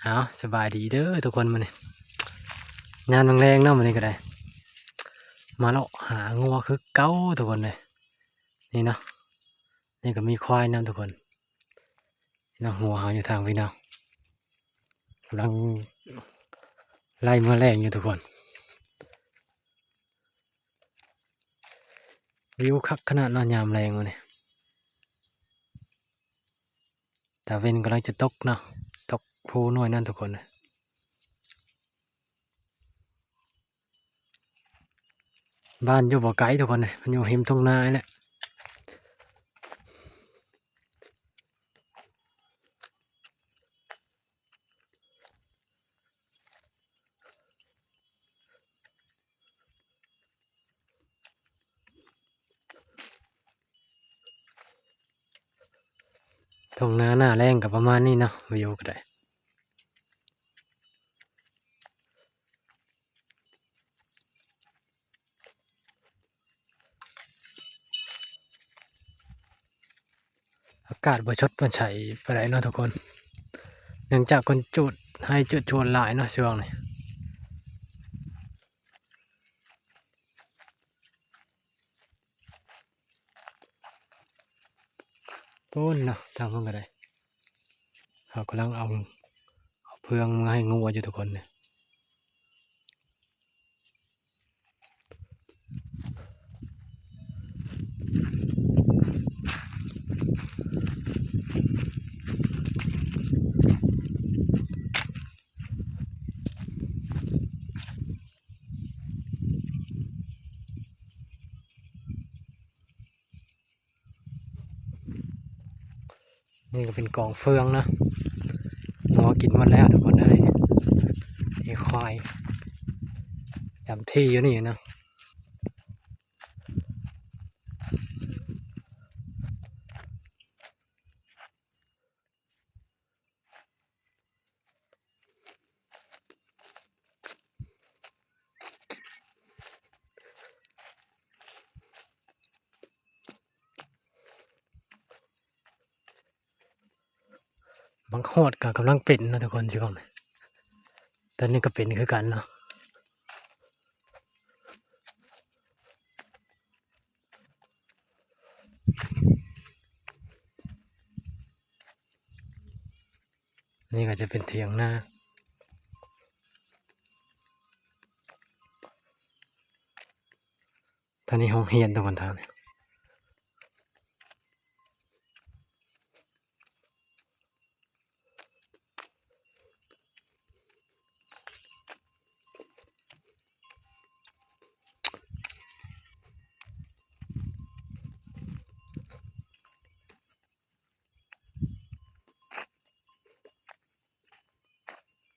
ເອົາ ສະບາຍດີເດີທຸກຄົນ ມື້ນີ້ຍາມແລງໆເນາະ ມື້ນີ້ກໍໄດ້ມາເລາະຫາງົວຄືເກົ່າທຸກຄົນເອີຍ. ນີ້ເນາະ ນີ້ກໍມີຄວາຍນຳທຸກຄົນ. ເນາະ ງົວເຮົາຢູ່ທາງພີ້ເນາະ ກຳລັງໄລ່ເມືອແລງຢູ່ທຸກຄົນ. ວິວຄັກຂະໜາດເນາະ ຍາມແລງມື້ນີ້ ຕາເວັນກຳລັງຈະຕົກເນາະ ຕົກພູນ້ອຍນັ້ນທຸກຄົນ. ບ້ານຢູ່ບໍ່ໄກທຸກຄົນເອີຍ ມັນຢູ່ຮິມທົ່ງນານີ້ແຫຼະ. ທົ່ງນາໜ້າແລ້ງກໍປະມານນີ້ເນາະ ວິວກໍໄດ້. ອາກາດບໍ່ສົດບໍ່ໃສປານໃດເນາະທຸກຄົນ ເນື່ອງຈາກຄົນຈູດໄຮ່ຈູດສວນຫຼາຍເນາະຊ່ວງນີ້. ພຸ້ນເນາະ ທາງພຸ້ນກໍໄດ້ ເຂົາກຳລັງເອົາ ເອົາເຟືອງມາໃຫ້ງົວຢູ່ທຸກຄົນເອີຍ. ນີ້ກໍເປັນກອງເຟືອງເນາະ ງົວກິນໝົດແລ້ວທຸກຄົນເອີຍ. ມີຄວາຍປະຈຳທີ່ຢູ່ນີ້ເນາະ. ບັກຮອດກໍກຳລັງເປັນເນາະທຸກຄົນ ຊິເບິ່ງ ຕອນນີ້ກໍເປັນຄືກັນເນາະ. ນີ້ກໍຈະເປັນຖຽງນາ ທາງນີ້ໂຮງຮຽນທຸກຄົນ ທາງນີ້